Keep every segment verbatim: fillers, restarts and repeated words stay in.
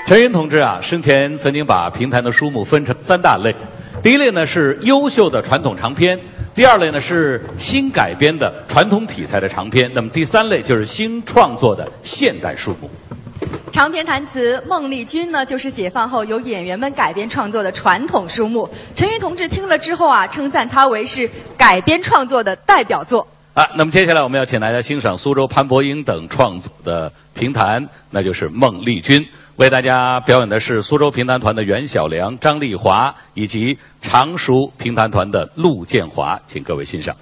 陈云同志啊，生前曾经把评弹的书目分成三大类，第一类呢是优秀的传统长篇，第二类呢是新改编的传统题材的长篇，那么第三类就是新创作的现代书目。长篇弹词《孟丽君》呢，就是解放后由演员们改编创作的传统书目。陈云同志听了之后啊，称赞它为是改编创作的代表作。啊，那么接下来我们要请大家欣赏苏州潘伯英等创作的评弹，那就是《孟丽君》。为大家表演的是苏州评弹团的袁小良、张丽华以及常熟评弹团的陆建华，请各位欣赏。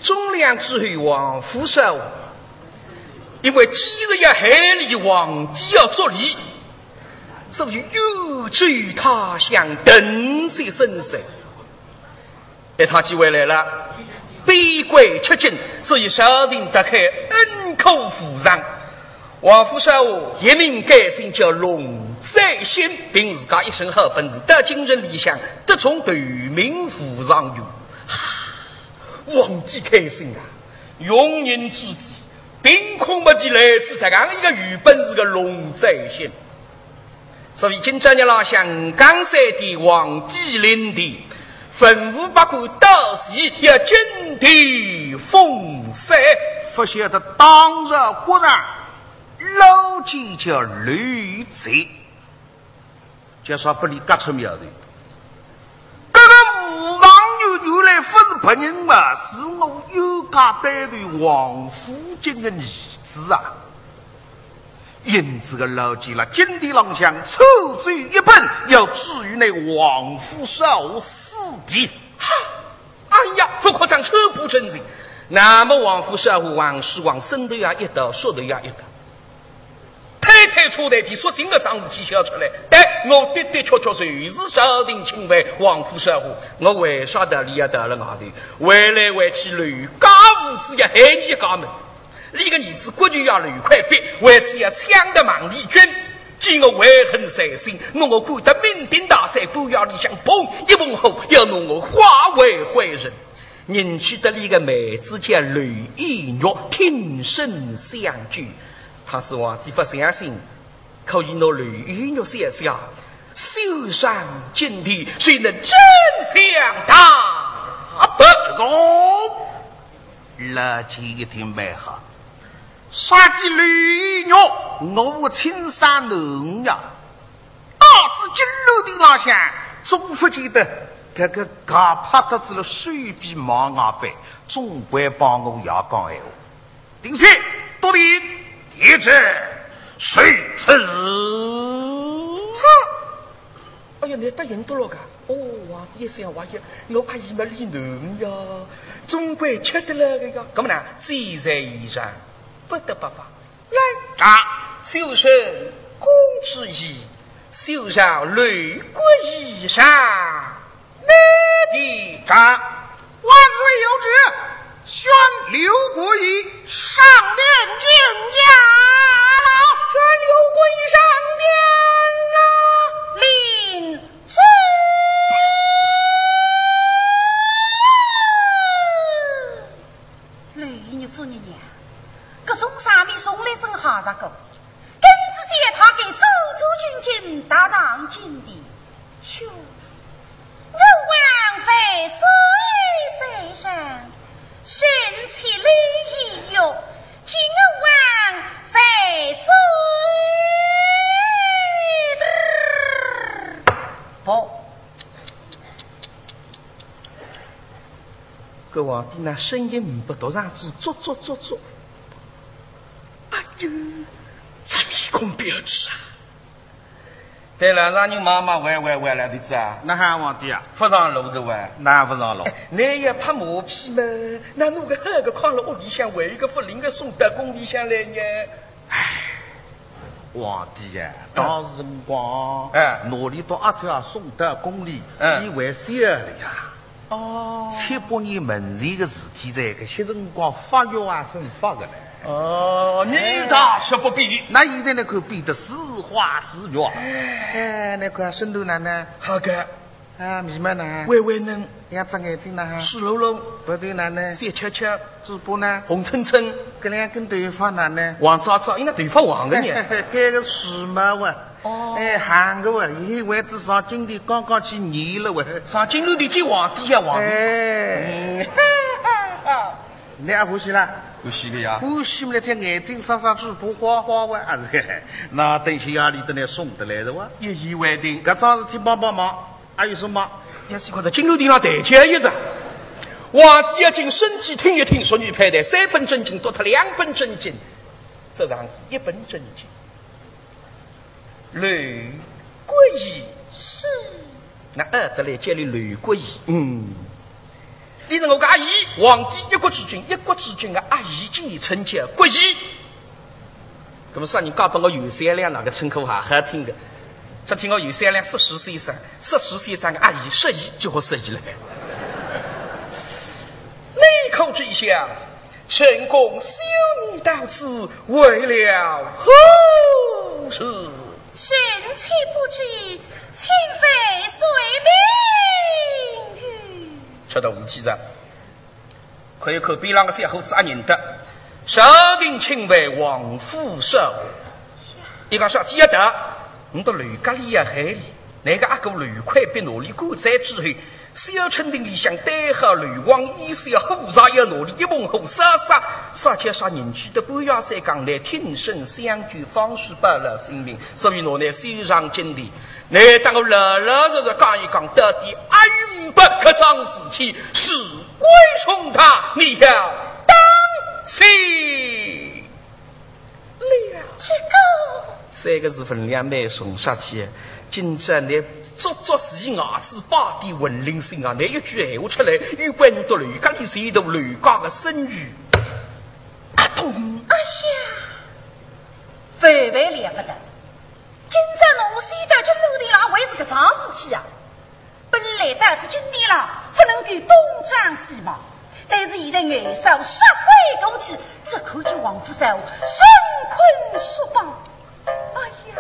中粮之后，王府少爷，因为既然要害李皇帝要捉李，所以远走他乡，等这生死。 一趟机会来了，闭关吃紧，所以朝廷特开恩可无常。王府少爷一名改姓叫龙载仙，凭自家一身好本事，到京城里向得中头名无上有。哈，皇帝开心啊！用人之际，凭空么地来仔实梗一个有本事个龙载仙。 所以今朝日浪向江山的皇帝临洎，文武百官到齐要金殿封赏。勿晓得当朝国丈老奸叫刘贼，叫啥拨俚轧出苗头。搿个无上有原来勿是别人嘛，是我有家班头王府泾个儿子啊。 因此个老奸了，金殿浪向奏奏一本，要置于那王府少爷死地。哈！哎呀，勿可张，寸步难行。那么王府少爷王世王身头也一刀，手头也一刀。推推车台底，索性个桩事体想出来。对，我的的确确就是朝廷钦犯王府少爷，我为啥道理要到了外头？回来回去，刘家父子要害你家门。 俚个儿子国舅爷刘魁伯，为仔要抢夺孟丽君，见我怀恨在心，拿我赶到酩酊大醉，半夜里向砰一盆火，要拿我化为灰烬。认出得俚个妹子叫刘意玉，挺身相救。倘使皇帝勿相信，可以拿刘意玉小姐， 送上金殿，谁能真相大白？这个老奸一听蛮好，啥叫刘意玉？我亲生囡呀，到仔金銮殿浪向，总勿见得搿个假拍得仔了手臂往外摆，总归帮我爷讲闲话。 定罪，笃定，一旨，谁赐？哈！哎呀，倷答应得了个？哦，皇帝一想，哎呀，我阿姨么理侬呀，总归吃得了个呀。搿么呢，箭在弦上，不得不发。来，啊，小生公之意， 就让刘国义上你的。万岁有旨，宣刘国义上殿见驾。宣刘国义上殿啊！领旨。刘义玉做娘娘，搿种场面从来朆好着过。 跟仔小太监走走进京，踏上金殿。哟，吾皇万岁在上，臣妾刘意玉，见吾皇万岁。不，搿皇帝那声音呒不，独上子足足足足。 哎呦，这面孔标致啊！对了，让你妈妈喂喂喂来的子啊，哪哈皇帝啊？勿上路子喂。哪勿上路？哎，倷也拍马屁嘛，哪能个好个囥了屋里向，还有个勿灵个送到宫里向来呢？哎，皇帝呀，当时辰光，哎，哪里到阿姐送到宫里，嗯，伊还小了呀。 哦。七八年门前个事体哉，搿歇辰光发育啊，朆发个嘞。哦，你大可不必。那现在呢，可变得似花似玉啊。哎，那个沈头奶奶。好个，啊，眉毛呢？微微能。两只眼睛呢？水漉漉。鼻头呢？小翘翘。嘴巴呢？红春春。搿两根头发呢？黄渣渣，伊拉头发黄个呢。搿个时髦啊。哦。哎，行个哇，伊为仔上金殿刚刚去染了哇。上金銮殿见皇帝呀，皇帝。哎。嗯。侬也欢喜啦？欢喜个呀。欢喜么，搿眼睛上上嘴巴花花哇，啊是。那等歇夜里等来送得来是哇？一言为定。搿桩事体帮帮忙。 还有什么？也是看到金銮殿上台阶一着，皇帝要进身体听一听，淑女派台三本正经，读脱两本正经，这样子一本正经。刘国义。是。那二得来叫你刘国义。嗯。你是我个阿姨，皇帝一国之君，一国之君个阿姨简称叫国义。 那么啥人家拨我有三两，哪个称呼还好听个？说听我有三两说书先生，说书先生个阿姨，说伊就好说伊了。你可知晓，朕公小女到此为了何事？臣妾不知，请回说明。出大事体哉。 看一看边浪个小伙子阿认得，朝廷钦犯王府少爷。伊讲啥体要得？我到楼家里要害哩，那个阿哥楼快被拿里过载之后，小春亭里向单好楼王一小伙子要拿里一捧火烧杀，啥叫啥人去的半夜三更来挺身相救，方始保了性命，所以拿来收上金殿。 那当我老老实实讲一讲，到底阿有不可桩事体，事关重大，你要当心了。这个三个字分量蛮重，啥体？今朝你足足是牙齿摆点浑灵性啊！你一句闲话出来，有关你到楼家里前头楼家个声誉。啊，咚！哎呀，万万了不得。 今朝侬先到金銮殿啦，为是搿桩事体啊。本来到仔金殿啦，不能够东张西望，但是现在眼梢杀过去，只看见王府少爷身困书房。哎呀，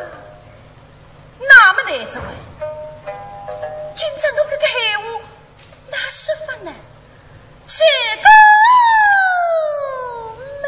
那么难做哎。今朝侬搿个闲话 哪说法呢？这个嘛。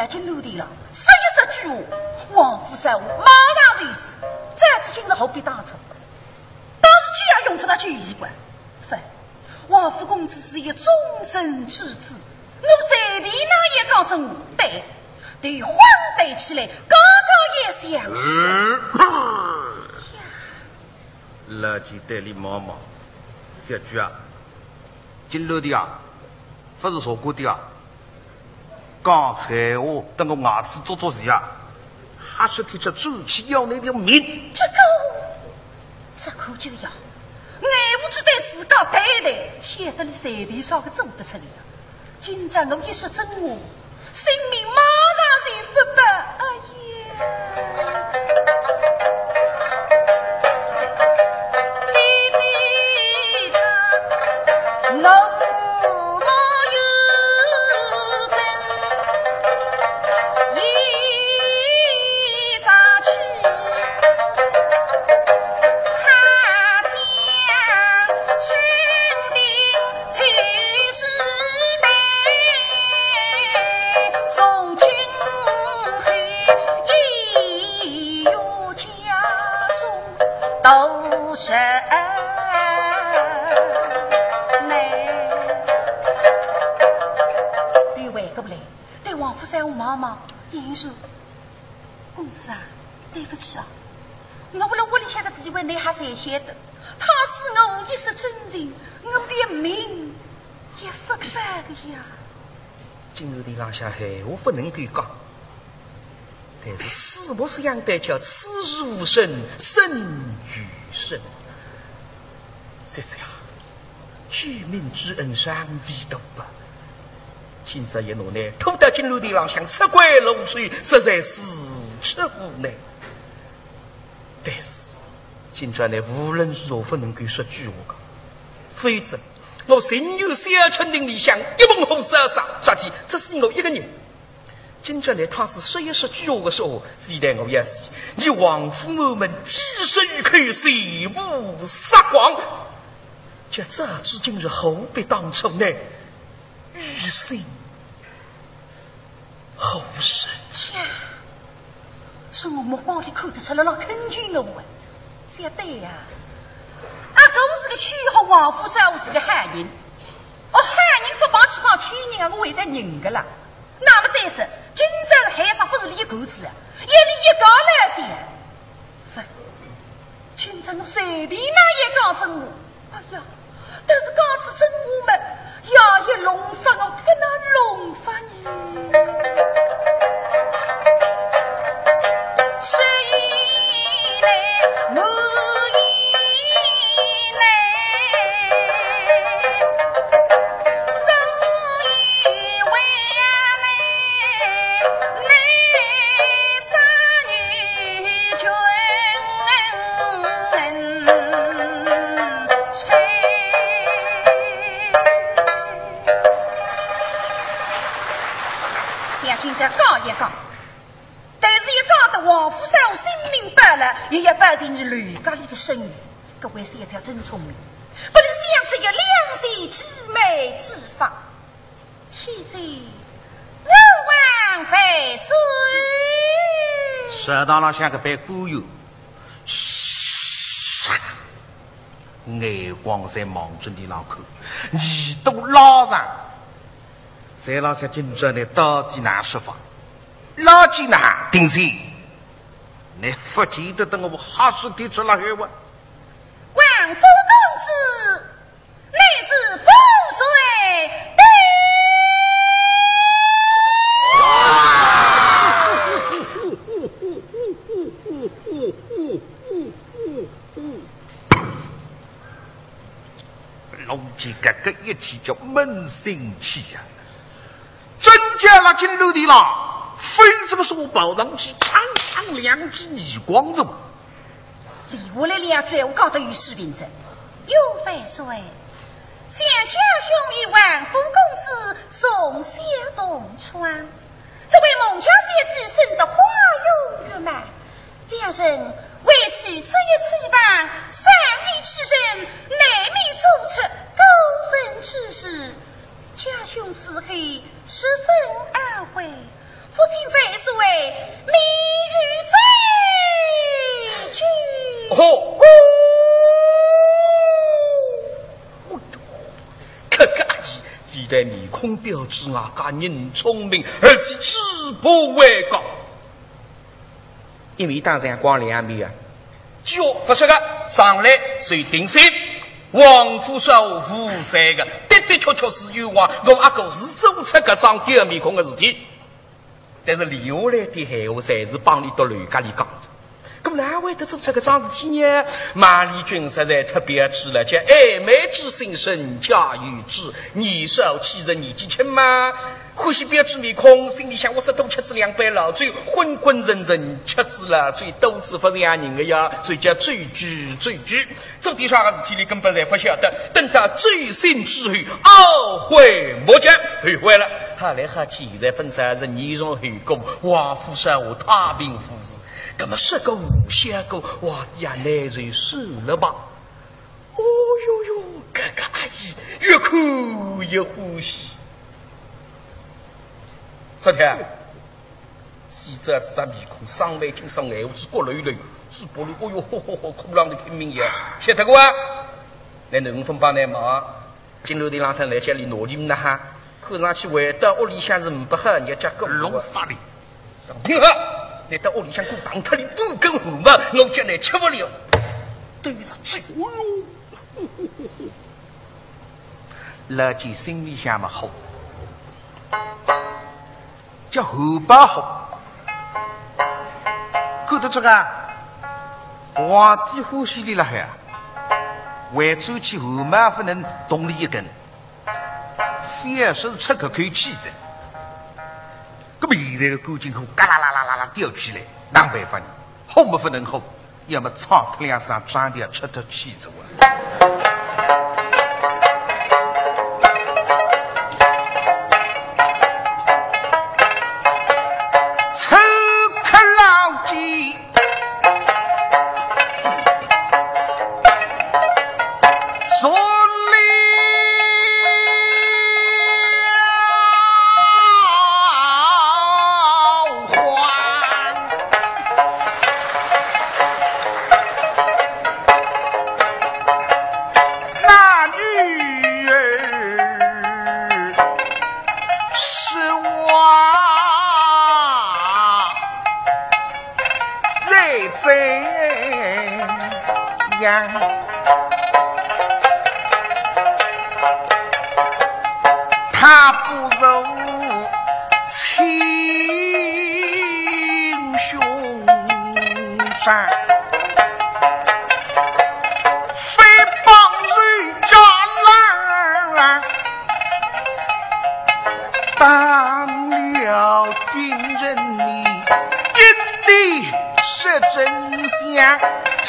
金銮殿浪说一句闲话，王府少爷马上就死，这次今日何必当初？当时就要用不着救一官。勿，王府公子是一忠臣之子，我随便哪一讲真话，对，对方对起来，刚刚也像是。呀，老钱对俚望望，小鬼啊，金銮殿啊，勿是坐过的啊，讲闲话，等我牙齿啄啄齐啊，还是提出转去要你的命。这个，这可就要，眼无珠对自家对待，晓得俚随便啥个做得出的呀。今朝我一说真话，性命马上就不保。哎呀！对外国来，对王府少爷望望，言说：公子啊，对不起啊，我为了屋里向个地位，你还是晓得，倘使我一失正经，我的命也不保个呀。金銮殿浪向闲话不能够讲，但是四目相对，叫此事无声胜于声。小姐啊，救命之恩尚未图报，今朝一拿你拖到金銮殿浪向，出关露水，实在是出乎难。但是今朝你无论如何不能够说鬼话讲，否则我情愿小春亭里向一盆火烧烧，啥体只死我一个人。 今朝你倘使说一说鬼话个说话，非但我要死，你王府满门几十余口全部杀光。叫早知今日何必当初呢？于心何忍？呀，从我目光里看得出来，老肯定个我。晓得呀，阿哥是个戌号，王府少爷是个好人。哦，好人勿帮去帮戌人啊，我还在认个啦。 那么再说，今朝是害煞勿是俚一个子啊，也是一家老小。勿，今朝我随便哪一讲真话，哎呀，但是讲仔真话嘛，爷爷弄死我，可哪弄法呢？所以呢，我 想今朝讲一讲， 但是一讲到王府少爷性命保了，也要保全伊刘家里个声誉。搿位小姐真聪明，拨俚想出一两全计谋之法。启奏，我王万岁。食堂浪向搿班官员，唰，眼光侪望准俚浪看，耳朵拉长，侪辣想今朝俚到底哪说法。 老金呐，定心，你勿见得等我瞎说提出来闲话。王府公子，你是万岁的。老金搿个一气叫闷心气呀！ 真叫辣金銮殿浪，非这个说报上去，嘡嘡两记耳光子。俚话来两句闲话讲得有水平哉。有万岁，想家兄与王府公子从小同窗，这位孟家小姐生得花容月貌， 两人为娶这一妻房，三面七省，难免做出过分之事。家兄死后十分懊悔，无不请万岁命御斩之。哦，哦，搿个阿姨，非但面孔标致，外加人聪明，而且智博外高。一面当然光亮面啊，叫勿说个，上来就定心。王府少无罪个，的的确确是冤枉，我阿哥是做出搿张表面孔个事体。 但是留下来的闲话，侪是帮俚笃楼家里讲着。搿么哪会得做出搿桩事体呢？马丽君实在忒标致了，叫爱美之心，人皆有之。年少气盛，年纪轻嘛，欢喜标致面孔，心里想，我是多吃仔两杯老酒，昏昏沉沉吃仔老酒，肚子勿像人个呀，所以叫酒鬼，酒鬼。 做点啥个事体，俚根本侪勿晓得。等到醉醒之后，懊悔莫及，后悔了。好来好去，现在分散是严重后果，王府少爷太平无事，搿么说过无效果，皇帝啊，难就算了吧。哦哟哟，搿个阿姨越看越欢喜。昨天 西子搿只面孔，上来听上来，胡子刮溜溜，嘴巴里，哦哟，吼吼吼，哭浪头拼命呀，晓得个啊？那能分帮难忙，金楼的浪向来家里拿进来哈，看上去回到屋里向是呒不好，人家家个弄啥哩？听好，你到屋里向给我打脱你半根汗毛，我叫你吃勿了。对面上嘴，哦哟，老姐心里向嘛好。 叫后爸好。看得出啊，皇帝欢喜俚辣海啊，回转去后妈勿能动俚一根，非要说是出搿口气哉。搿么现在个干净货嘎啦啦啦啦啦吊起来，哪办法呢？吼么勿能吼， 要么唱脱两声，唱得出脱气哉啊。此刻老几说了 那女儿是我来怎样？ 她不如亲兄长，非帮谁家郎。当了军人，你真的是真想替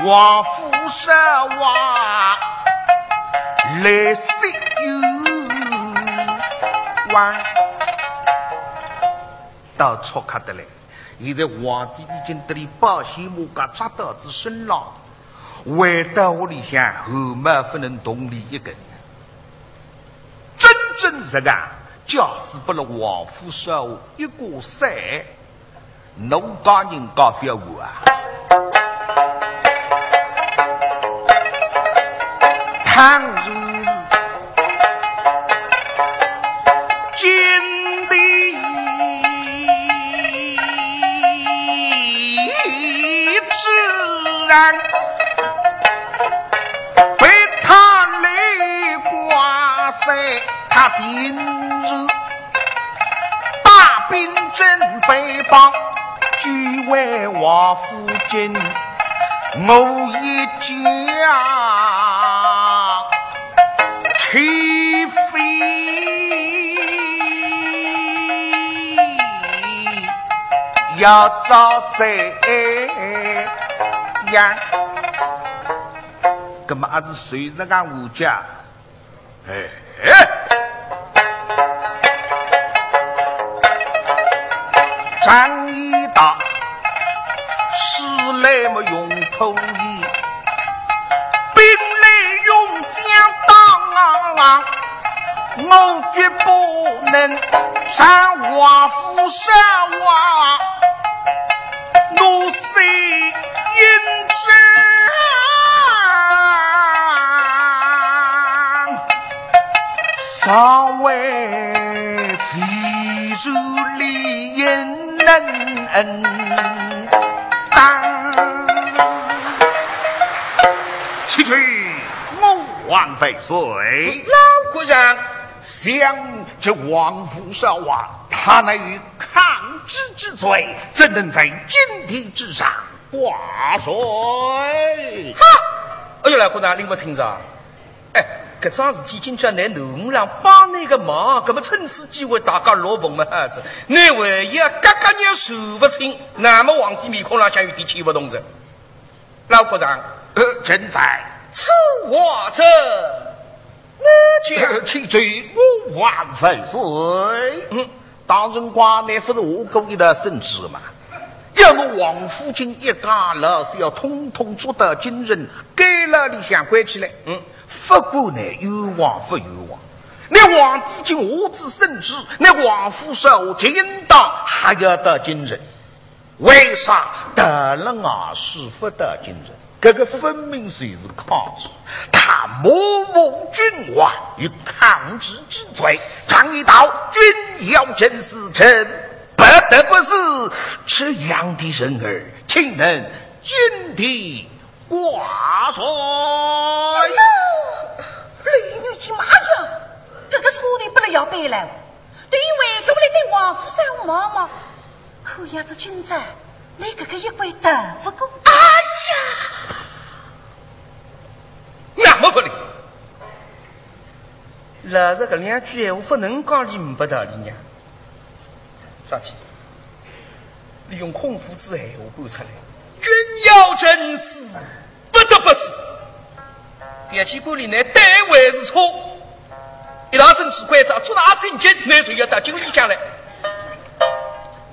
王府说话。 来塞哟哇！倒促客得来，现在皇帝已经得俚保险马甲扎到仔身浪，回到屋里向汗毛勿能动俚一根。真正实梗，假使拨了王府少爷一个说， 奴家人家覅话啊。倘若是金帝之人，被他来刮塞，他定是 带兵征伐，救回王府军，我一家岂非要遭罪呀？搿么还是随着个物价。 哎，仗义大，势来么用土地，兵来用将打，我绝不能上王府上啊，奴虽因之上为非如理应能当。启禀吾皇万岁。老国丈。 想这王府少华，他乃有抗旨之罪，怎能在金殿之上挂帅？哈！哎呦，老国丈，拎勿清爽。哎，搿桩事体今朝拿囡儿帮倷个忙，搿么趁此机会大家落幕嘛，啊，这，倷万一格格日数勿清，那么皇帝面孔浪向有点牵勿动哉。 老国丈。呃，臣在。此话怎么讲？呃，启奏吾皇万岁。嗯。当辰光倷勿是下过一道圣旨嘛？要拿王府军一家老小统统捉到京城，监牢里向关起来。嗯。勿管倷冤枉勿冤枉，倷皇帝已经下此圣旨，倷王府少华就应当还要到京城。 为啥到了外势勿到京城？搿个分明就是抗旨。他冒犯君王，有抗旨之罪。常言道，君要正视，臣不得不视。这样的人儿，岂能进殿挂帅？这个李女婿妈呀，搿个错的不能要背了。 对为搿么来对王府少华望望，看样子今朝倷搿个一关逃勿过。哎呀，那么勿灵。老实搿两句闲话勿能讲俚呒不道理呀。啥体？俚用孔夫子闲话搬出来，君要正视， 不得不视。覅去管俚倷对还是错，一道圣旨关照，捉拿进京，倷就要到京里向来。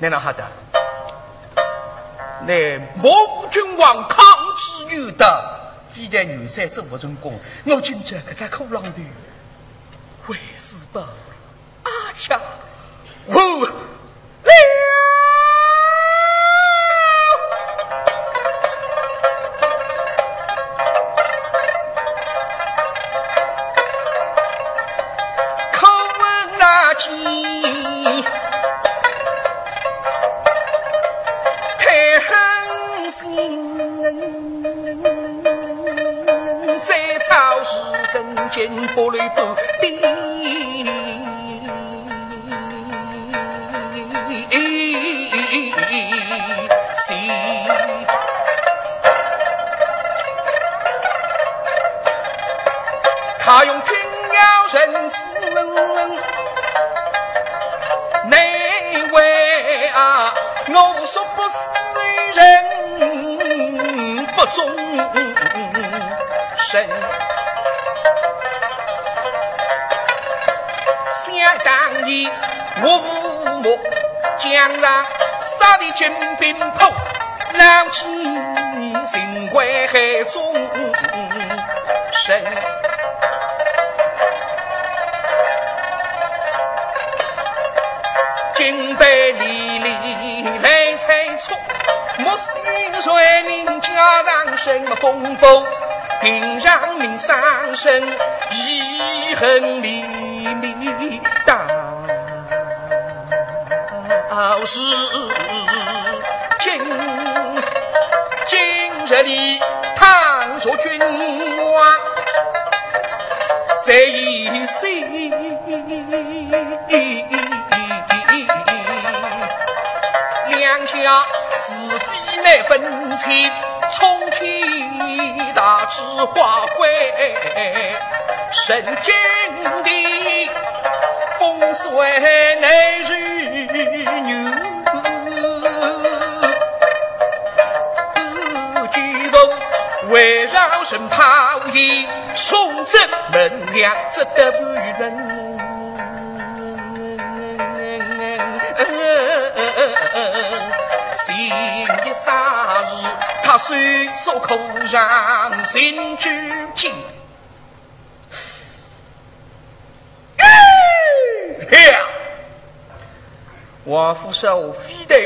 倷哪哈得？倷冒犯君王抗旨有道，非但元帅做勿成功，我今朝搿只骷郎头还是保勿了。 啊呀，我了！可恶那计，太狠心。 再造是更见不留不的心。他用君要正视，难为啊，我说不是人不忠。 身。想当年我父母江上杀的金兵破，老妻心怀海中身。 金杯里里来猜错，莫说谁人家上什么风波，平常民伤身，遗恨绵绵到时今，今日里倘若君王 谁信？两家是非难分清，冲天大之花魁，人间的风水难如牛。举步围绕神袍椅， 送进门梁，只得无人。心一霎时，他虽所口上心俱静。嘿呀！王府少爷非但武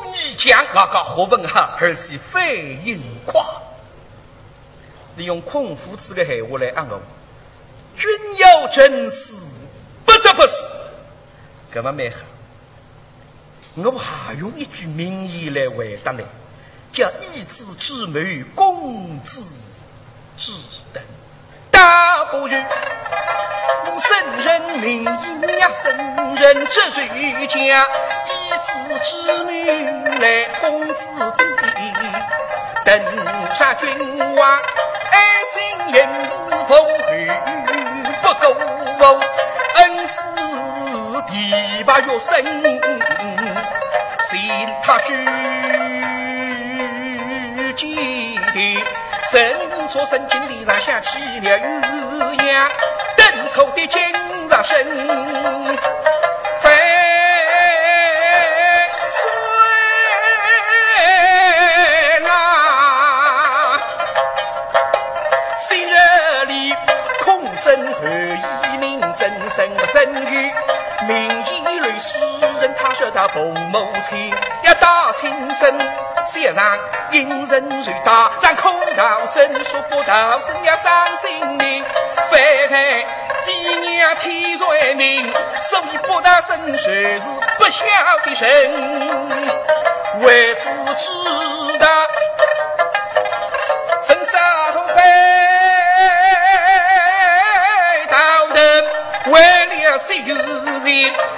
艺强，外加学问好，而且反应快。利用孔夫子个闲话来安慰，君要臣死，不得不死。搿么蛮好，我还用一句名言来回答唻，叫以子之矛，攻子之盾。 大不如圣人名言呀，圣人之最佳，以子之矛来攻子盾。等杀君王，爱新人是不后不够，恩师提拔学生，信他去见的。 身着圣经礼上下起了雨呀，等候的今日生。万岁啦！昔日里孔圣后以名正，圣不圣于名，以为世人他说他父母亲，要到亲生。 先生因人受打，让苦道生，说不道生要伤心的。非但爹娘天罪名，所以不道生就是不孝的人。为子之道，生长辈道德，为了小人，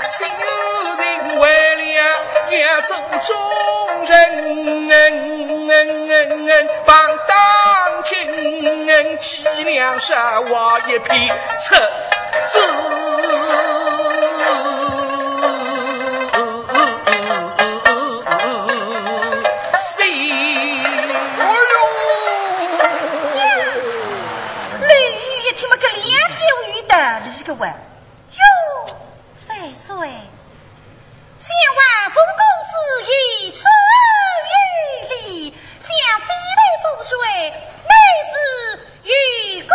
小人为了要做中人。 放荡尽，脊梁上画一片赤字。哎呦，雷雨一听么，搿两条有道理个哇。哟，万岁！ 想王府公子有此有礼，想非但勿才，乃是有功。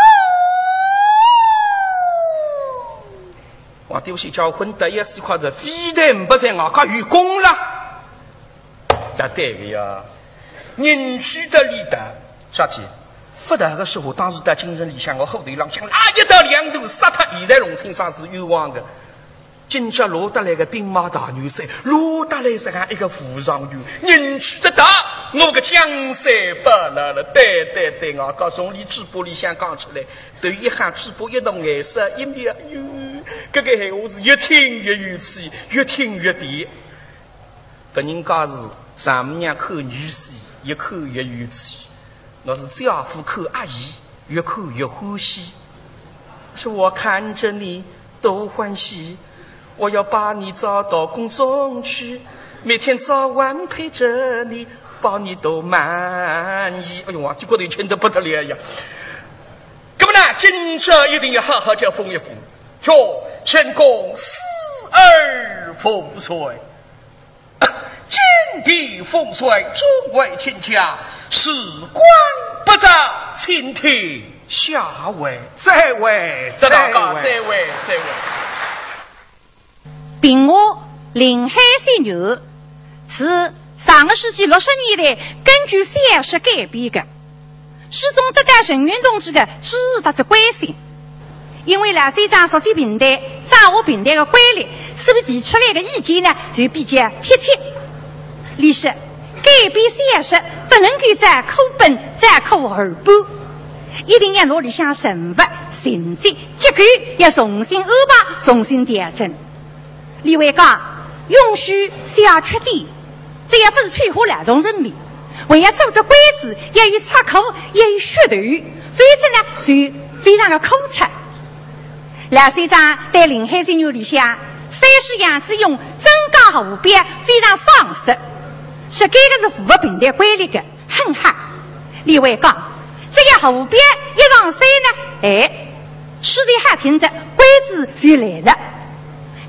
皇帝，我是叫昏得一死快着，非但勿才，外加有功了。那对个呀，人去得里的，啥体？勿大个说话，当时在京城里向，我后头浪向啊，一刀两断杀脱，现在弄清爽是冤枉个。 今朝落得来个兵马大元帅，落得来实梗一个副状元，人去得大，我个江山不保了。对对对，我讲从俚嘴巴里向讲出来，头一下嘴巴一动，颜色一变，哟，搿个闲话是越听越有趣，越听越甜。别人家是丈母娘看女婿，越看越有趣。 我是姐夫看阿姨，越看越欢喜。是我看着你多欢喜，我要把你招到宫中去，每天早晚陪着你，把你都满意。哎呦，我这个头轻得不得了呀！那么呢，今朝一定要好好叫封一封，哟，朕恭喜二万岁。 金殿封帅，众位亲家，事关不早，请听下回。再会，祝大家再会。再会，再会。评话《临海雪原》是上个世纪六十年代根据小说改编的。 书中得到陈云同志的支持搭仔关心。因为老先生熟悉评弹，掌握评弹的规律，所以提出来的意见呢，就比较贴切。俚说，改编小说不能够照课本、照课本儿搬，一定要拿里向人物、情节、结构要重新安排、重新调整。 俚还讲，允许小缺点，只要勿是丑化劳动人民，还要做只关子，要有插科，要有噱头，否则呢，就非常的枯燥。老先生对《临海雪原》里向三世杨子荣增加河边非常赏识，说搿个是符合评弹规律的。 很好。俚还讲，只要河边一上山呢，哎，书台好停着，关子就来了。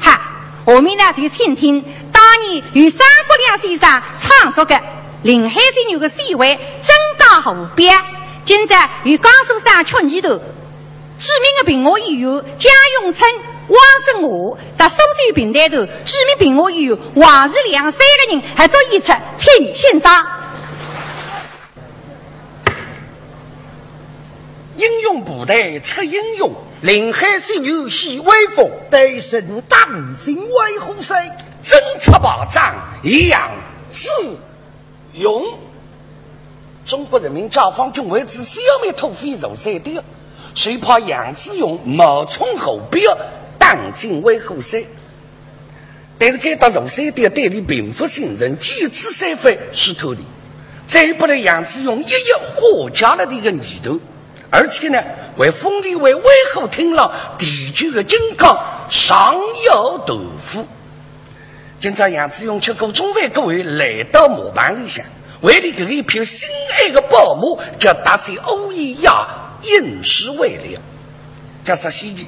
好，下面呢就请听当年由张国良先生创作的《临海雪原》的选段《增加河边》，今朝由江苏省曲艺团著名的评弹演员江永春汪正华搭苏州评弹团著名评弹演员王世良三个人合作演出《请先生》。英雄部队出英雄，林海雪女显威风，对阵打进威虎山，争出排场杨子荣。中国人民解放军为仔消灭土匪坐山雕，就派杨子荣冒充虎彪打进威虎山。但是该搭坐山雕对俚并勿信任，几次三番试探俚，再拨勒杨子荣一一化解了俚个疑团，而且呢，还封俚为威虎厅浪第九个金刚，上校团副。 今朝杨子荣吃过中饭过后，来到马棚里向，为俚搿一匹心爱个宝马叫达西欧伊亚，应试为了。假使稀奇，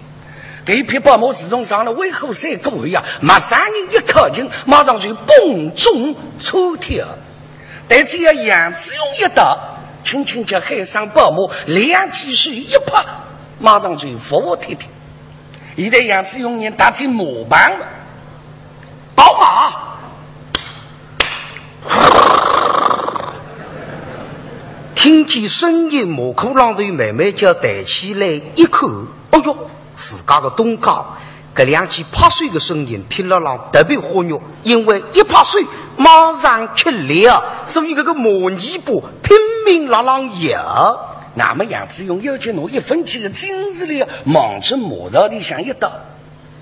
搿一匹宝马自从上了威虎山过后呀，陌生人一靠近，马上就蹦冲窜跳。但只要杨子荣一到，轻轻叫喊声宝马，两记手一拍，马上就服服帖帖。 现在杨子荣人踏进马棚了，宝马。听见声音，马裤浪头慢慢叫抬起来一看，哦哟，自家个东家，搿两记拍手个声音听了浪特别活跃，因为一拍手马上吃力，所以搿个马尾巴拼命辣浪摇。 那么杨子荣要紧拿一分钱个金子了，望准马槽里向一倒。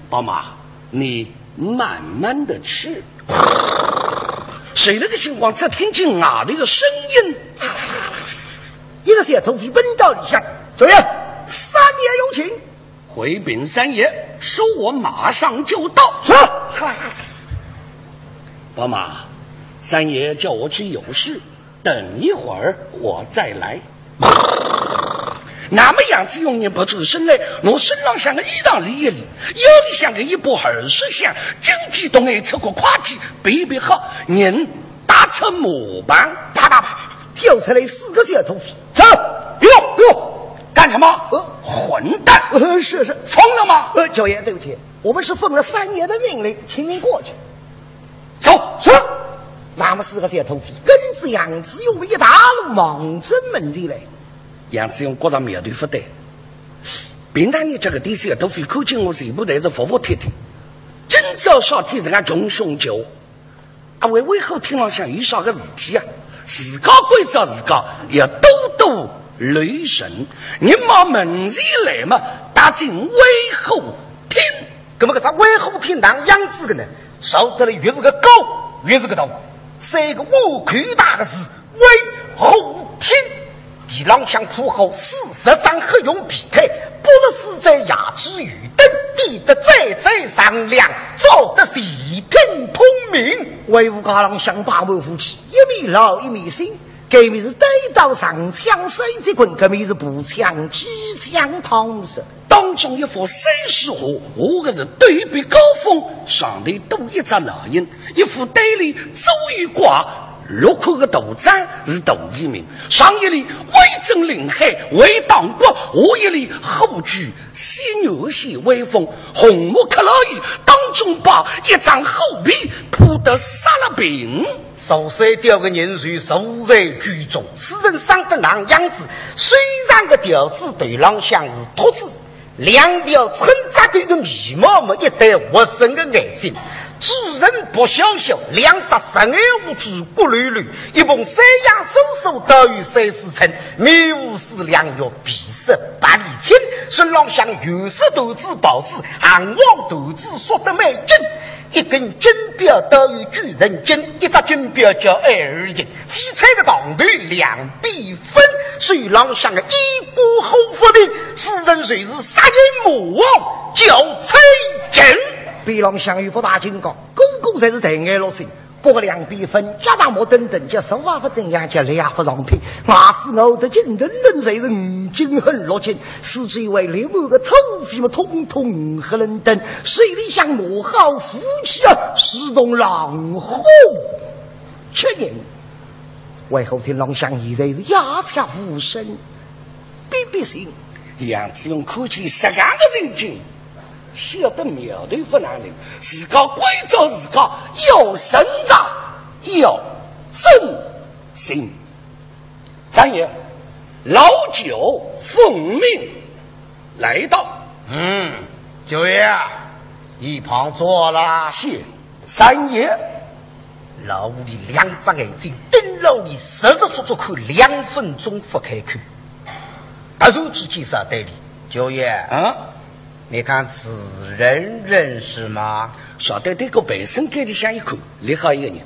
宝马，你慢慢的吃。随了个辰光，只听见外头个声音，一个小土匪奔到里向，少爷，三爷有请。回禀三爷，说我马上就到。是。宝马，三爷叫我去有事， 等一会儿我再来。那么杨子荣人勿转身来，拿身浪向个衣裳理一理，腰里向个一把耳饰箱，金鸡动眼出个快记，别别好，人踏出马棚，啪啪啪啪啪，跳出来四个小土匪。走。哟哟，干什么？呃，混蛋！呃，是是。疯了吗？呃，少爷，对不起，我们是奉了三爷的命令，请您过去。 走。是。那么四个小土匪跟仔杨子荣一大路望准门前来。杨子荣觉着苗头勿对，平常日脚搿点小土匪看见我全部侪是服服帖帖，今朝啥体实梗穷凶极恶。啊，为威虎厅浪向有啥个事体啊？自家关照自家要多多留神，人望门前来嘛，踏进威虎厅。 那么搿只威虎厅哪样子个呢？造得了越是个高，越是个大，三个碗口大个字，威虎厅。地浪向铺好四十张黑熊皮毯，八十四盏夜烛油灯，点得盏盏闪亮，照得前厅通明。威武街浪向摆满武器，一面老一面新，搿面是单刀长枪三节棍，搿面是步枪机枪汤匙。 当中一副三十虎，下个是斗别高峰，上头多一只老鹰，一副对联左右挂，六块个大章是大义名，上一联威震林海为当国，下一联虎踞西南县威风，红木克劳伊当中摆一张虎皮铺得煞了屏。 造山雕个人就坐在居中，此人生得哪样子，身上个条子头浪向是秃子，两条撑扎头个眉毛么一对活生个眼睛，嘴唇薄削削，两只实眼胡须骨溜溜，一蓬山羊瘦瘦倒有三四寸，面无四两肉，皮色白里青，身浪向有色缎子袍子，行黄缎子束得蛮紧。 一根金表倒有九成金，一只金表叫二二一，七彩个糖豆两边分，手浪向个一把虎符令，此人就是杀人魔王叫崔进。边浪向有个大金刚，个个侪是大眼落星，不过两边分，脚踏木等等，叫手也勿等样，叫力也勿上片，牙齿咬得紧腾腾，侪是五斤横六斤。 四周围立满个土匪么，统统黑冷登，手里向拿好武器啊，如同狼虎吃人。威虎厅浪向现在是鸦雀无声，逼逼静。杨子荣看见实梗个情景，晓得苗头勿难寻，自家关照自家要慎重，要正经。三爷，老九奉命来到。嗯，九爷，一旁坐了。谢三爷。老李两只眼睛盯牢俚，直直足足看两分钟勿开口。突然之间说对俚，九爷，啊？你看此人认识吗？晓得对过背身间里向一看，立好一个人，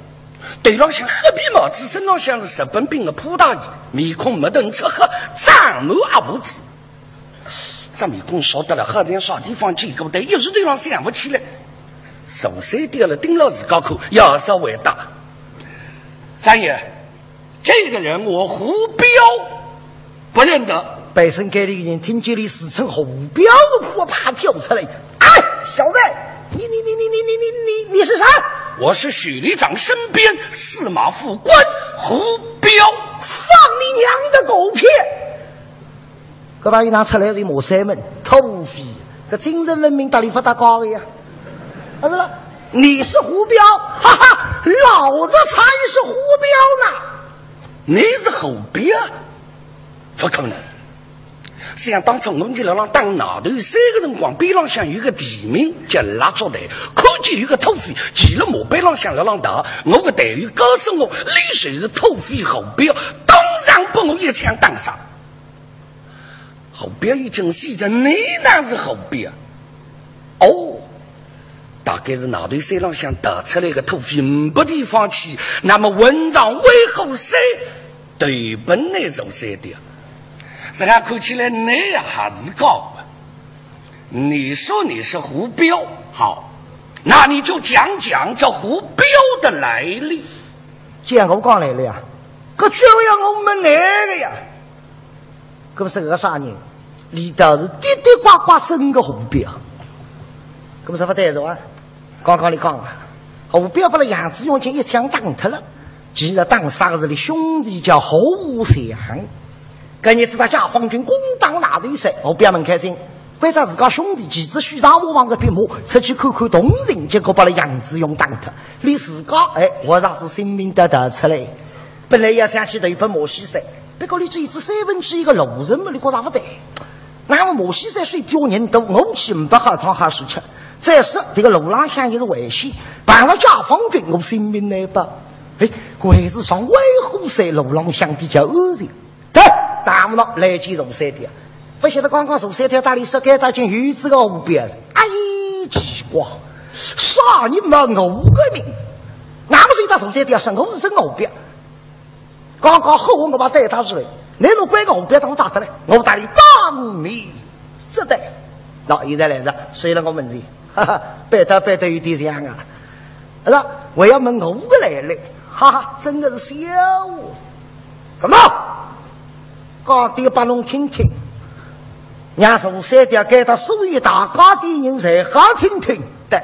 头浪向黑皮帽子，身浪向是日本兵的普大衣，面孔墨腾赤黑，长满阿婆子。 这面孔熟得了，好像啥地方见过，但一时头浪想勿起来。坐三爹了，盯牢自家看，要是回答。三爷，这个人我胡彪不认得。背身间里的人听见俚自称胡彪，噗啪跳出来。哎，小子，你你你你你你你你你是谁？我是许旅长身边司马副官胡彪。放你娘的狗屁！ 搿朋友拿出来是骂山门，土匪，搿精神文明搭俚勿搭界个呀。啊，是吧？你是胡彪？哈哈，老子才是胡彪呢！你是胡彪？勿可能。想当初我们辣浪打老头山个辰光，边浪向有个地名叫蜡烛台，看见有个土匪骑了马背浪向辣浪逃，我个队友告诉我，你就是土匪胡彪，当场拨我一枪打死。 胡彪已经死脱，你哪是胡彪？哦，大概是老头山浪向逃出来个土匪，没地方去，那么混账为何是对本来坐三爹？实梗看起来，你还是假个。你说你是胡彪，好，那你就讲讲这胡彪的来历。讲我讲来历呀，搿绝对要我问你个呀。 搿么是个啥人？俚倒是的的刮刮真个胡彪。搿么是勿对是伐？刚刚你讲啊，胡彪拨了杨子荣一枪打脱了，其实打杀个是俚兄弟叫胡祥。搿日子搭解放军攻打老头山，胡彪蛮开心，关照自家兄弟骑仔许大马王个匹马出去看看动静，结果拨了杨子荣打脱。俚自家，哎，活着仔性命倒逃出来。 本来要想去投奔无锡山，不过俚只有仔三分之一个路程嘛，俚觉着勿对。那么无锡山水多人多，我去勿好趟好事体。再说这个路浪向也是危险，碰着解放军我性命难保。哎，还是上威虎山路浪向比较安全。对，大不了来见坐三爹。勿晓得刚刚坐三爹搭俚说该搭见有仔个胡彪，哎，奇怪，啥人冒我个名？那么是一搭坐三爹说我是真胡彪。 刚刚好我把带他出来，你若关个胡彪当打得来，我带你当面接待。那现在来着，虽然我们是，哈哈，背对背对有点像啊，是吧？我要问我个来历，哈哈，真的是笑我。干嘛？讲点拨侬听听，让坐三爹该搭所有大家的人侪好听听。对。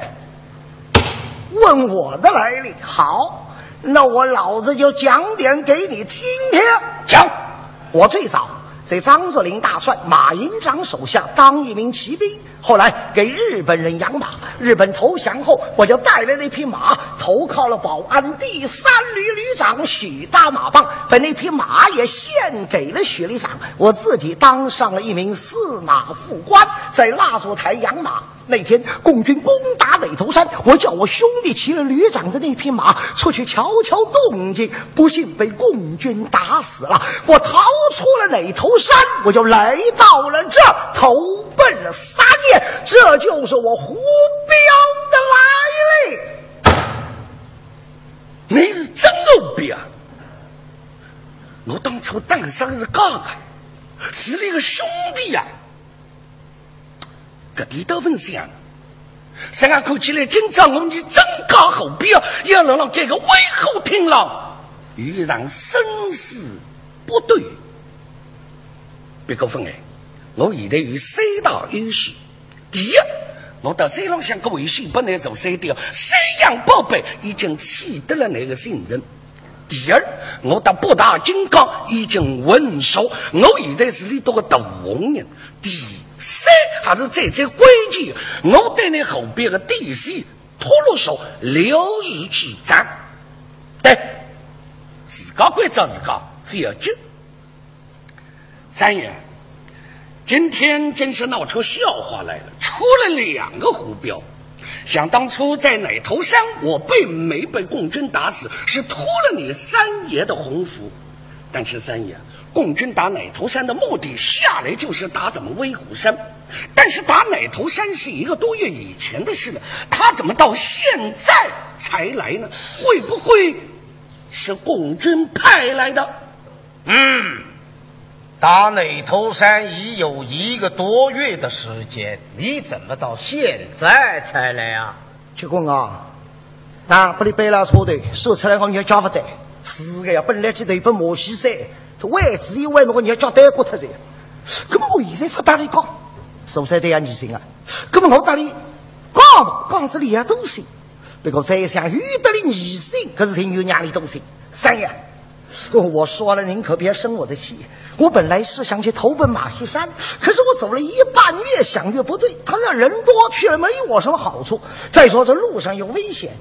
问我的来历。好，那我老子就讲点给你听听。讲。我最早在张作霖大帅马营长手下当一名骑兵，后来给日本人养马，日本投降后，我就带了那匹马投靠了保安第三旅旅长许大马棒，把那匹马也献给了许旅长，我自己当上了一名司马副官，在蜡烛台养马。 那天共军攻打雷头山，我叫我兄弟骑了旅长的那匹马出去瞧瞧动静，不幸被共军打死了。我逃出了雷头山，我就来到了这，投奔了三爷，这就是我胡彪的来历。你是真胡彪啊！我当初打杀是假个，是你个兄弟呀、啊！ 搿点倒勿像。实梗看起来，今朝我伲真假胡彪，要辣辣该个威虎亭浪遇上生死搏斗。不过勿碍，我现在有三大优势。第一，我到山浪向个危险本来坐三爹，三样宝贝已经取得了倷个信任。第二，我搭八大金刚已经混熟，我现在是俚笃个大红人。第三还是最最关键，我对你后边的底细吐露出了如指掌。对，自家关照自家，覅急。三爷，今天真是闹出笑话来了，出了两个虎标。想当初在奶头山，我被没被共军打死，是托了你三爷的鸿福。但是三爷，共军打奶头山的目的下来就是打咱们威虎山，但是打奶头山是一个多月以前的事了，他怎么到现在才来呢？会不会是共军派来的？嗯，打奶头山已有一个多月的时间，你怎么到现在才来啊？结棍啊！ 啊，拨俚扳牢车头，说出来我肉脚勿对。是个呀，本来去头奔马西山，这位置一为我肉脚对过脱哉。搿么我现在勿搭俚讲，苏三对呀疑心啊。搿么我搭俚讲嘛，讲仔俚也动心。不过再一想，有搭俚疑心，可是情愿让俚动心。三爷， 我说了，您可别生我的气。我本来是想去投奔马锡山，可是我走了一半，越想越不对。他那人多去了没我什么好处，再说这路上有危险。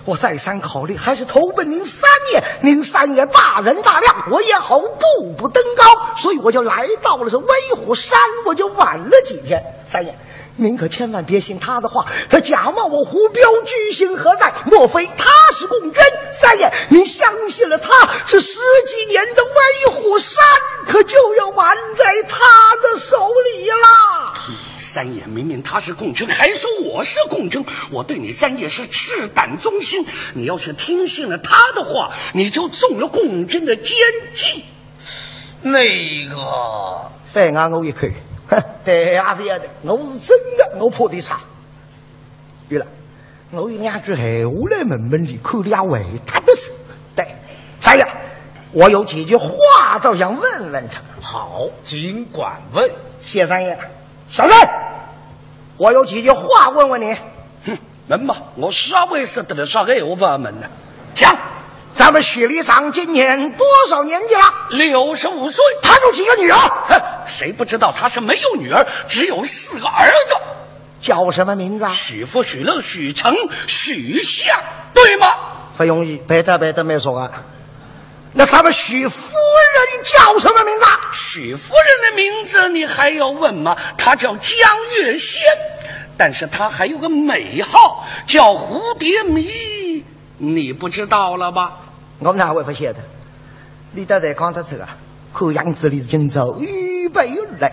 我再三考虑，还是投奔您三爷。您三爷大人大量，我也好步步登高，所以我就来到了这威虎山，我就晚了几天。三爷， 您可千万别信他的话，他假冒我虎标居心何在？莫非他是共军？三爷，您相信了他，这十几年的威虎山可就要完在他的手里了。三爷，明明他是共军，还说我是共军，我对你三爷是赤胆忠心。你要是听信了他的话，你就中了共军的奸计。那个，反咬我一口，哼，对啊，勿要的，我是真的，我怕的啥？有了，我有两句闲话来问问你，看你还回答得出。对，三爷，我有几句话倒想问问他。好，尽管问。谢三爷，小人，我有几句话问问你。哼，问吧，我啥会识得了啥个闲话问呢？讲。咱们许旅长今年多少年纪了？六十五岁。他有几个女儿？哼，谁不知道他是没有女儿，只有四个儿子。叫什么名字啊？许福、许乐、许成、许相，对吗？不容易，背得背得蛮熟啊。那咱们许夫人叫什么名字啊？许夫人的名字你还要问吗？她叫江月仙，但是她还有个美号叫蝴蝶迷，你不知道了吧？我哪会勿晓得？你倒侪讲得出啊，看样子你是今朝预备来。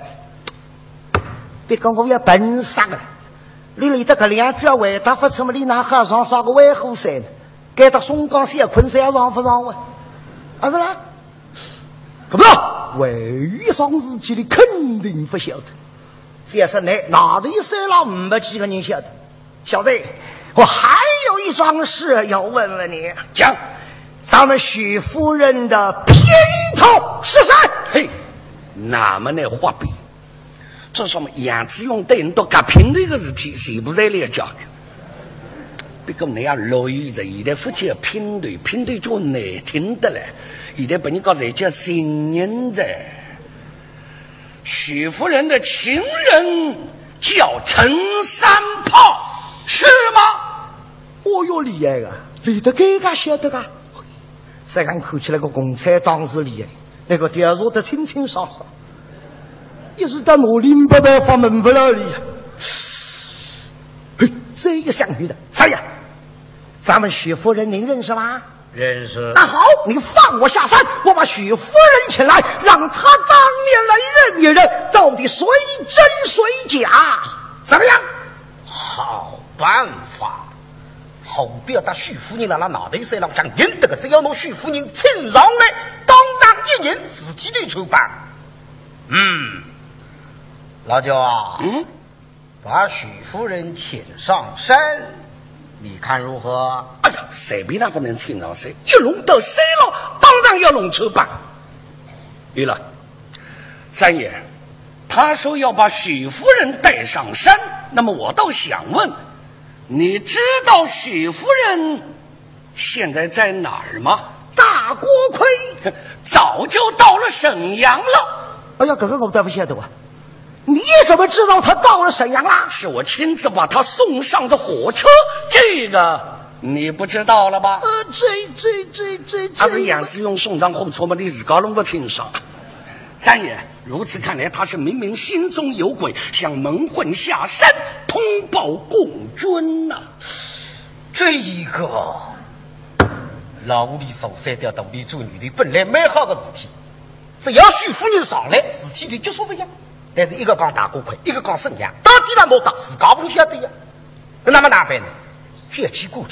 别讲我要笨杀了，你连得搿两句也回答勿出么，你哪好上啥个威虎山呢？该搭松江小昆山也上勿上哇？啊是啦？搿不，还有一桩事体你肯定勿晓得。覅说呢，哪头山浪没几个人晓得。小子，我还有一桩事要问问你。讲。咱们许夫人的姘头是谁？嘿，那么那话比，这什么杨子荣等都轧姘头个事体，全部侪了解个。不过你要留意着，现在勿叫姘头，姘头叫难听得来，现在拨人家侪叫情人哉。许夫人的情人叫陈三炮，是吗？哦哟，厉害个，连得搿个晓得个。 实梗看起来个共产党是厉害，那个调查得清清爽爽，一时到哪里没办法问勿了哩。嘿，这个想对了，三爷，咱们许夫人您认识吗？认识。那好，你放我下山，我把许夫人请来，让她当面来认一认，到底谁真谁假，怎么样？好办法。 好，覅搭许夫人辣辣外头山浪向认得个，只要拿许夫人请上来，当场一认，事体就穿帮。嗯，老焦啊，嗯，把许夫人请上山，你看如何？哎呀，随便哪能请上山，一弄到山浪，当然要弄穿帮。对了，三爷，他说要把许夫人带上山，那么我倒想问，你知道许夫人现在在哪儿吗？大锅盔。早就到了沈阳了。哎呀，搿个我倒勿晓得啊。你怎么知道他到了沈阳啦？是我亲自把他送上的火车，这个你不知道了吧？呃，这这这这这……啊，是杨子荣送上火车嘛，你自家弄勿清爽。三爷，如此看来，他是明明心中有鬼，想蒙混下山，通报共军呐。这一个老李手三条道理做女的，本来蛮好个事体，只要许夫人上来，事体就结束了呀。但是一个讲大锅盔，一个讲沈阳，到底哪么打，自家勿晓得呀。那么哪办呢？覅去顾虑，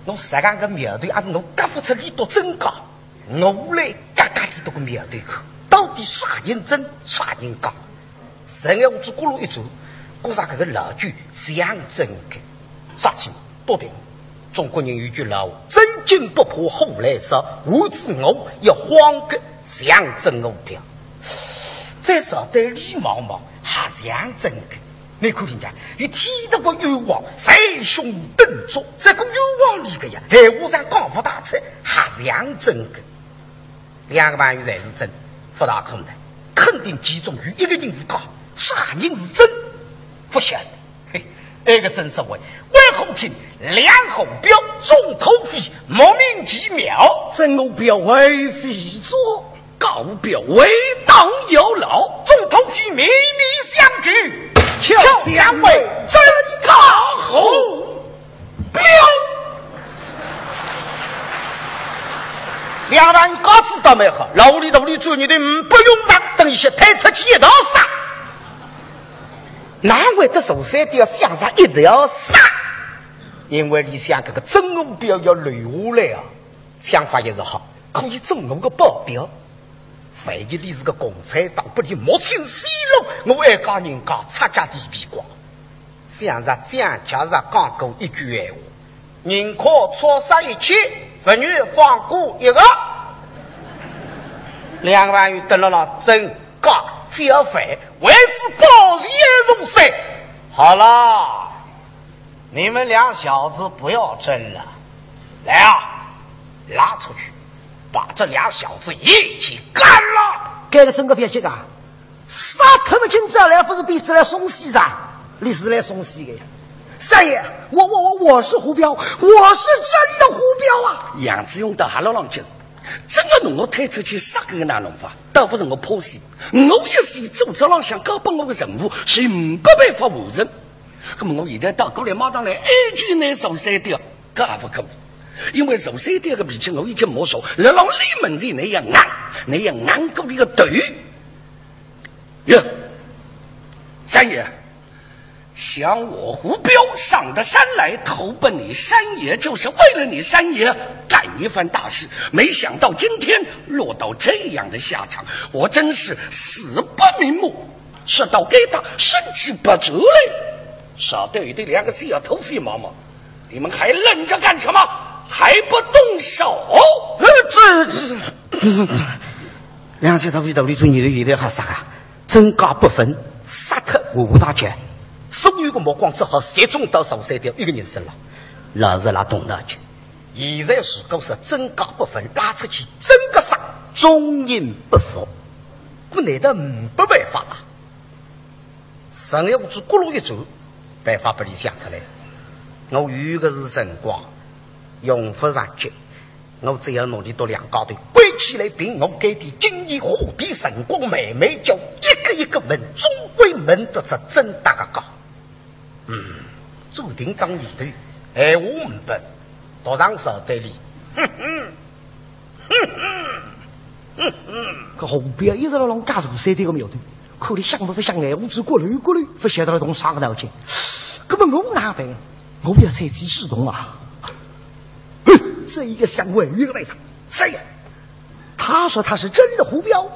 我实梗个苗头，还是我轧勿出李笃真假。 我来轧轧俚笃个苗头看，到底啥人真，啥人假。三眼珠咕噜一转，觉着搿个老鬼像真个，啥体笃定。中国人有句老话，真金不怕火来烧，下次我要慌个像真我标。再说对李毛毛还像真个， 你看人家有天大个冤枉，捶胸顿足，这个冤枉理个呀，闲话上讲勿大出，还像真个。两个朋友侪是真，勿大可能，肯定其中有一个人是假，啥人是真，勿晓得。嘿，埃个正所谓，关虎听，两虎标，中土匪，莫名其妙。真虎标为非作， 告表为当有劳，中土匪秘密相聚，巧相为真假虎标。两万家子倒蛮好，老李头里做你的，嗯，不用上，等一歇推出去一道杀。难为得首先都要想着一道杀，因为里向搿个真虎标要留下来啊，想法也是好，可以做我个保镖。 万一俚是个共产党，拨俚摸清戏弄，我哀家人家拆家地皮光。想着蒋介石讲过一句闲话，宁可错杀一千，不愿放过一个。两万元登了了，真假勿要烦，为之保全如山。好了， 你们两小子不要争了，来啊，拉出去，把这两小子一起干了。搿个真个覅急啊，杀脱么今朝来勿是比仔来送死噻？俚是来送死个呀。三爷，我我我我是虎标，我是真的虎标啊！杨子荣倒还老浪劲，真个拿我推出去杀个哪弄法？倒勿是我怕死，我一死，组织浪向交拨我个任务，是没办法完成。 那么我现在倒过来马上来哀求倷首三爹，搿也勿可以，因为首三爹个脾气我已经摸熟，辣辣俚面前倷也硬，倷也硬过俚个头。哟，三爷，想我虎标上得山来，投奔你三爷，就是为了你三爷干一番大事，没想到今天落到这样的下场，我真是死不瞑目。 说到该搭，身体不走嘞。少得有的两个小土匪毛毛，你们还愣着干什么？还不动手？呃，这这这，两个小土匪头里做你的，现在还啥个？真假不分，杀脱我大姐。所有个目光只好集中到首三爹一个人身上，老实拉动脑筋。现在如果是真假不分，拉出去真个杀，众人不服。 搿难道没办法啦？陈耀祖咕噜一转，办法拨俚想出来。我有个是辰光，用勿着急。我只要拿俚笃两家头关起来，凭我该点经验，火点辰光慢慢叫，一个一个问，总归问得出真搭个假。 嗯，做定当里头，闲话呒不，独上手对俚。哼哼，哼哼，哼哼。搿虎标一直辣浪假手三点个苗头，看俚想勿勿想，闲话嘴咕噜咕噜，勿晓得辣动啥个脑筋。搿么我哪办？我要采取主动啊！哼，这一个想，我有一个办法。三爷，他说他是真的虎标，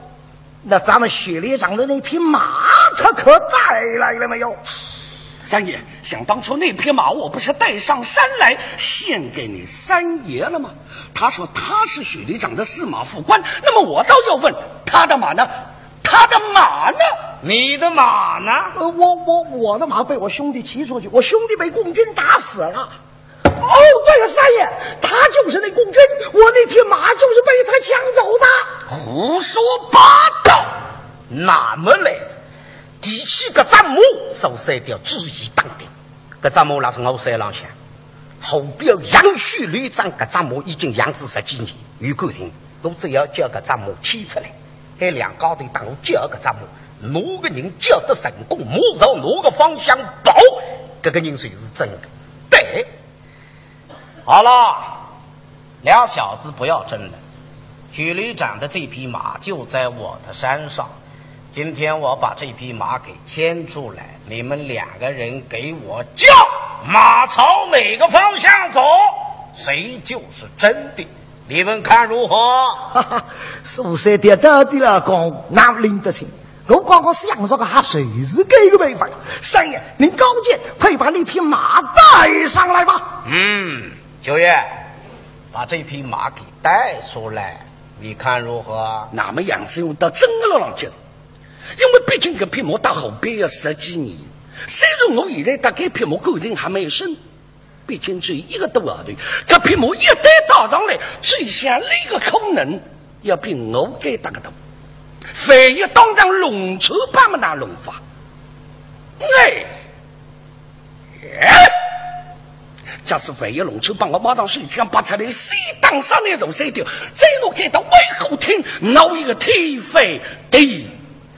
那咱们雪里场的那匹马，他可带来了没有？三爷，想当初那匹马，我不是带上山来献给你三爷了吗？他说他是雪里场的司马副官，那么我倒要问，他的马呢？他的马呢？你的马呢？呃，我，我，我的马被我兄弟骑出去，我兄弟被共军打死了。 哦，对了，三爷，他就是那共军，我那匹马就是被他抢走的。胡说八道！那么来哉，提搿只马，苏三调主意打定，搿只马辣是我手浪向，后边养血流张，搿只马已经养仔十几年，有感情，我只要叫搿只马牵出来，喊两家头搭我叫搿只马，哪个人叫得成功，马朝哪个方向跑，搿个人就是真个。对，好了，两小子不要争了，血流张的这匹马就在我的山上。今天我把这匹马给牵出来，你们两个人给我叫，马朝哪个方向走，谁就是真的。你们看如何？哈哈，苏三调到底了讲，哪拎得清？我刚刚想着个还就是搿个办法呀。三爷，您高见，快把那匹马带上来吧。嗯，九爷，把这匹马给带出来，你看如何？那么杨子荣倒真个了浪劲，因为毕竟搿匹马搭后边要十几年，虽然我现在搭搿匹马感情还蛮深，毕竟只有一个多号头，搿匹马一旦带上来，最响利个可能要比我搿搭个大。万一当场弄出把么哪弄法？哎，哎，假使万一弄出把，我马上手枪拔出来，先打杀那苏三调，再拿搿搭威虎厅闹一个天翻地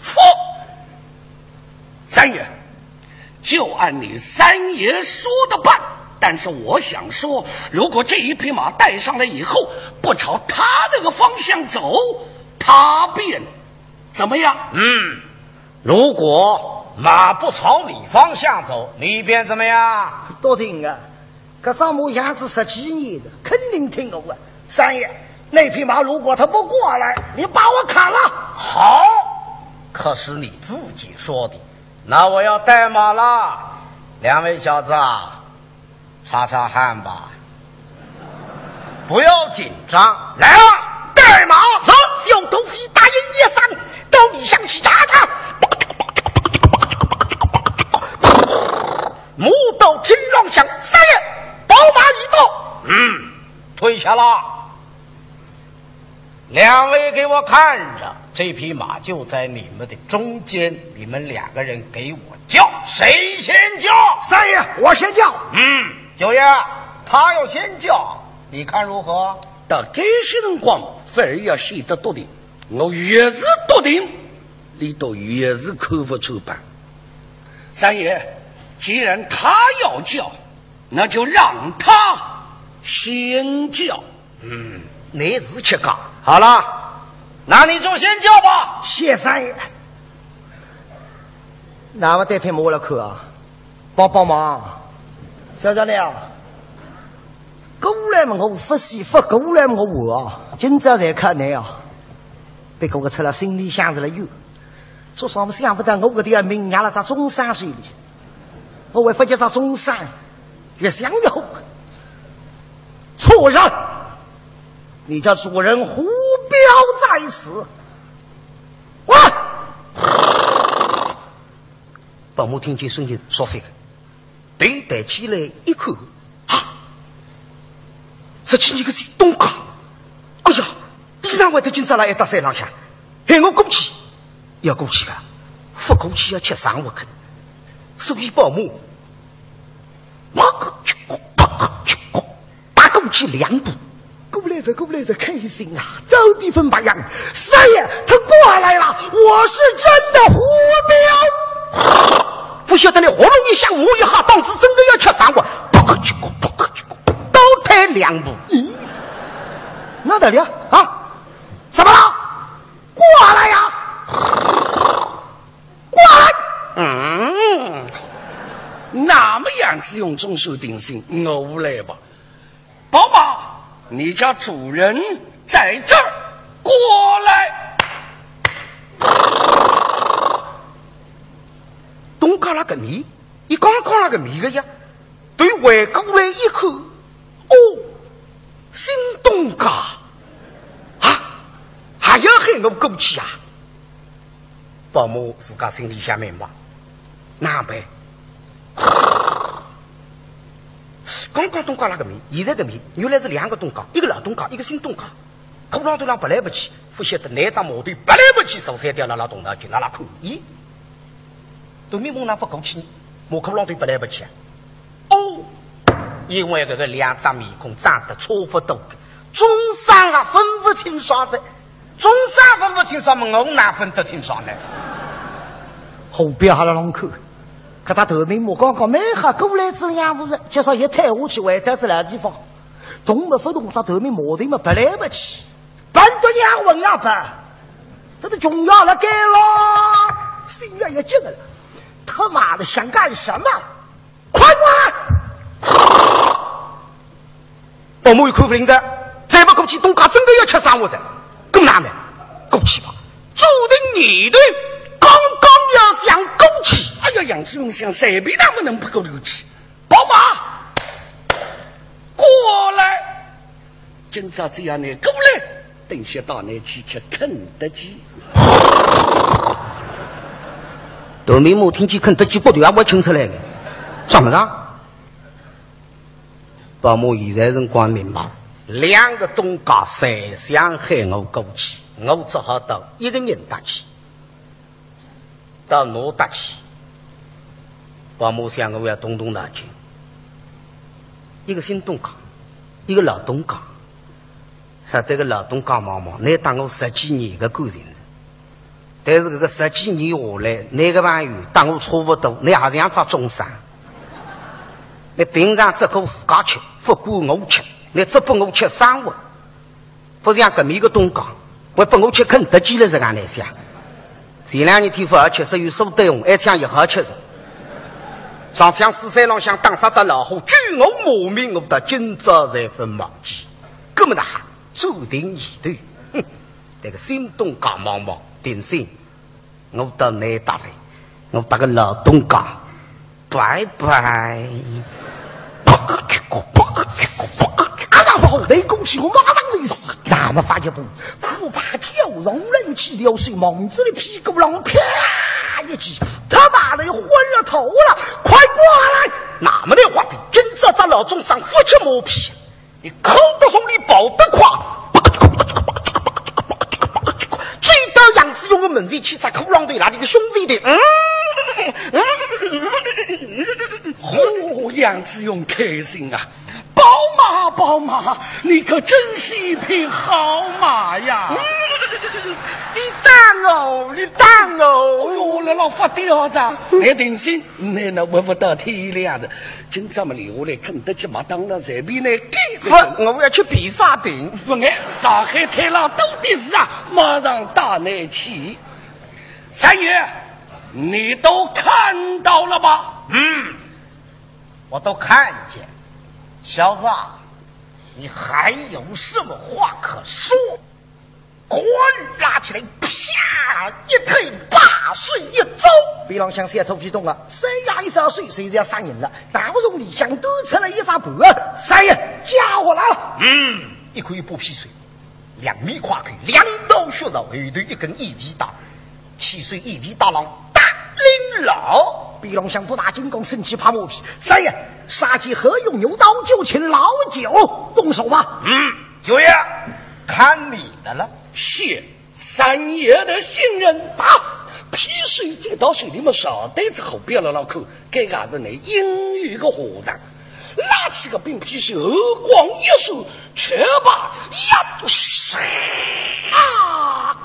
覆。三爷，就按你三爷说的办。但是我想说，如果这一匹马带上来以后，不朝他那个方向走，他便怎么样？嗯，如果马不朝你方向走，你便怎么样？笃定啊，搿只马养仔十几年的，肯定听我的。三爷，那匹马如果它不过来，你把我砍了。好，可是你自己说的，那我要带马了。两位小子啊，擦擦汗吧，不要紧张。来啊，带马！走。小土匪答应一声，到里向去查查。马到厅浪向，三爷，宝马已到。嗯，退下了。两位给我看着，这匹马就在你们的中间，你们两个人给我叫，谁先叫？三爷，我先叫。嗯，九爷，他要先叫，你看如何？到搿歇辰光，反而要显得笃定。我越是笃定，俚笃越是看勿出板。三爷，既然他要叫，那就让他先叫。嗯，你是吃讲。好了，那你就先叫吧。谢三爷。那么对片我来看啊，帮帮忙，小张的啊，过来嘛我勿死，勿过来嘛我活啊，今朝才看你啊，别个我出了心里想着了有，做啥么想勿到我搿条命压了只中山手里。 我还勿叫只中山，越想越火。畜生！你家主人虎彪在此，滚！保姆听见声音，说啥个？头抬起来一看，啊！十几年个是东家。哎呀，俚哪会得今朝辣一搭山浪向？喊我过去，要过去个，勿过去要吃生活个。所以保姆 啪个去过，啪个去过，踏过去两步。过来哉，过来哉，开心啊，到底分白羊。三爷，他过来了，我是真的虎彪。勿晓得你喉咙一响，我一吓，当时真的要吃生活，啪个去过，啪个去过，倒退两步。咦，哪得了啊？怎么了？过来呀！ 过来！嗯，那么杨子荣总算定心，我来吧。宝马，你家主人在这儿，过来。东家辣搿面，伊刚刚辣搿面个呀，对回过来一看，哦，新东家啊，还要喊我过去啊？ 保姆自家心里向明白，哪办？刚刚东家辣搿面，现在搿面，原来是两个东家，一个老东家，一个新东家。裤浪头浪拨来拨去，勿晓得哪只码头拨来拨去，苏三调辣辣动脑筋，辣辣看，咦，都没问哪勿过去，马克浪对勿来勿去啊。哦，因为搿个两张面孔长得差勿多个，终生啊分勿清爽哉，终生分勿清爽嘛，我哪分得清爽呢？后边还辣浪看，搿只头名目刚刚蛮好，过来仔两步子，就说一退下去，回到仔老地方，动么勿动，只头名马头嘛勿来勿去。 搬得娘稳啊搬，这个穷要了该了，心也也急了，他妈的想干什么？快过来！保姆一看勿灵哉，再勿过去东家真个要吃生活哉，搿么哪能？过去吧，注定念头刚刚要想过去，哎呀，杨子荣想随便哪能勿能勿过去，宝马过来。 今朝只要你过来，等歇带你去吃肯德基。头名目听见肯德基骨头也会请出来个，啥么事啊？保姆现在辰光明白，两个东家侪想喊我过去，我只好到一个人搭去。 到哪搭去？保姆想我要动动脑筋。一个新东家，一个老东家。啥对个老东家望望，倷搭我十几年个感情哉，但是搿个十几年下来，倷个朋友搭我差勿多，倷也像只众生。倷平常只顾自家吃，勿管我吃，倷只拨我吃生活。 勿像搿面个东家，还拨我吃肯德基了，实梗难想。前两日天勿好吃，只有苏丹红，还抢一好吃着。上抢四山浪向打杀只老虎，救我性命，我到今朝侪勿忘记。搿么呢，注定念头，哼，迭个新东家望望，定心。 我到倷搭来，我搭个老东家拜拜。哎呀，勿好，倷过去，我马上就死。那么发一步，可怕跳上来，起条手望仔倷屁股浪啪一记，他妈的，你昏了头了，快过来！那么倷话比，今朝只老众生勿吃马屁。 你哭得送，你跑得快。追到杨子荣个门前去，只骷髅头拉伊个胸前头，嗯，嗯，嗯。哦，杨子荣开心啊！宝马，宝马，你可真是一匹好马呀！嗯，你打我，你打我！哦哟，倷老发嗲哉，倷定心，倷哪会勿到天亮的？今朝么留下来，肯德基、麦当劳随便倷拣。勿，我要吃披萨饼。勿碍，上海滩浪多的是啊，马上带倷去。三爷，你都看到了吧？嗯，我都看见。小子啊，你还有什么话可说？ 棍拉起来，啪，一推，把手一招。边浪向小土匪懂了，三爷一招手，随时要杀人了。大红里向端出来一只盘啊，三爷，家伙来了。嗯，一口一把砒霜，两面块口，两道血槽，后头一根烟灰袋，汽水烟灰袋浪打拎牢。边浪向不打金刚神器拍马屁，三爷，杀鸡何用牛刀，就请老九动手吧。嗯。 九爷，看你的了。谢三爷的信任。打，砒霜接到手里么，手对仔后边了，老看，搿个是倷应有个下场。拉起个柄砒霜，寒光一闪，却把呀，啊！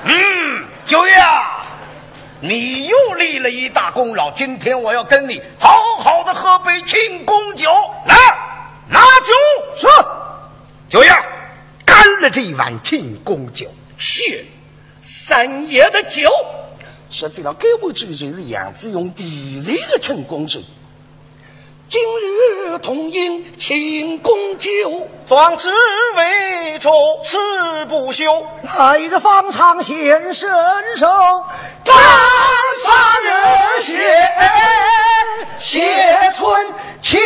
嗯，九爷啊，你又立了一大功劳，今天我要跟你好好的喝杯庆功酒。来，拿酒。是。 九爷，干了这一碗庆功酒。谢三爷的酒。实际上，搿碗酒就是杨子荣第一个庆功酒。今日同饮庆功酒，壮志未酬誓不休。来日方长显身手，干杀热血谢春秋。